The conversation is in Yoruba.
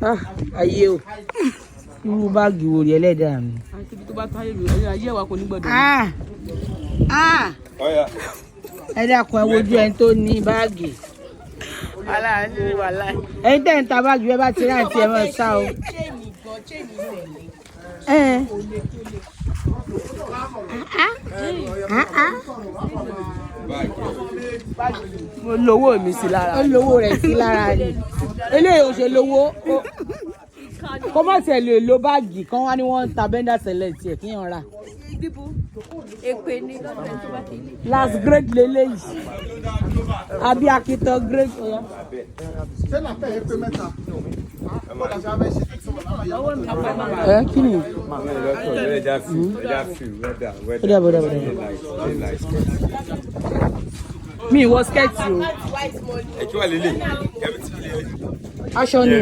Ah, ayé o, irú báàgì wo rí, ẹlẹ́dàá mi. Àti ibi tó bá táyé lò, ayé wa kò ní gbọdọ̀. Ah ah! Ọ̀ya. Ẹ dákun, ẹ wojú ẹni tó ní báàgì. Aláàánú wàhálà. Ẹ̀yin tẹ́ ń ta báàgì, bẹ́ẹ̀ bá ti rí àǹtí, ẹ máa sá o. Ẹ ah ah! Mo lówó mi sí lára. Ó lówó rẹ̀ sí lára ni. Eléyìí ò ṣe lówó. Kó má tiẹ̀ lè lo báàgì kan wá ní wọ́n ń ta Bender Select ẹ̀ kíyàn rà. Èpè ni lọ́dọ̀ ẹni tó bá ti lè. Last grade leléyìí. Àbí akitan grade. Oya. Ṣé nàpẹ́ yẹn pé mẹ́ta? Bọ́dà ṣe abẹ́ ṣe Ẹ kí ni? Ẹja fi wẹ́dà wẹ́dà. Ó dàbọ̀, ó dàbọ̀, ó dàbọ̀. Mi ì wọ skirt o. Ẹ kí wà lélẹ̀. Kẹ́mi tí lè. Aṣọ ni.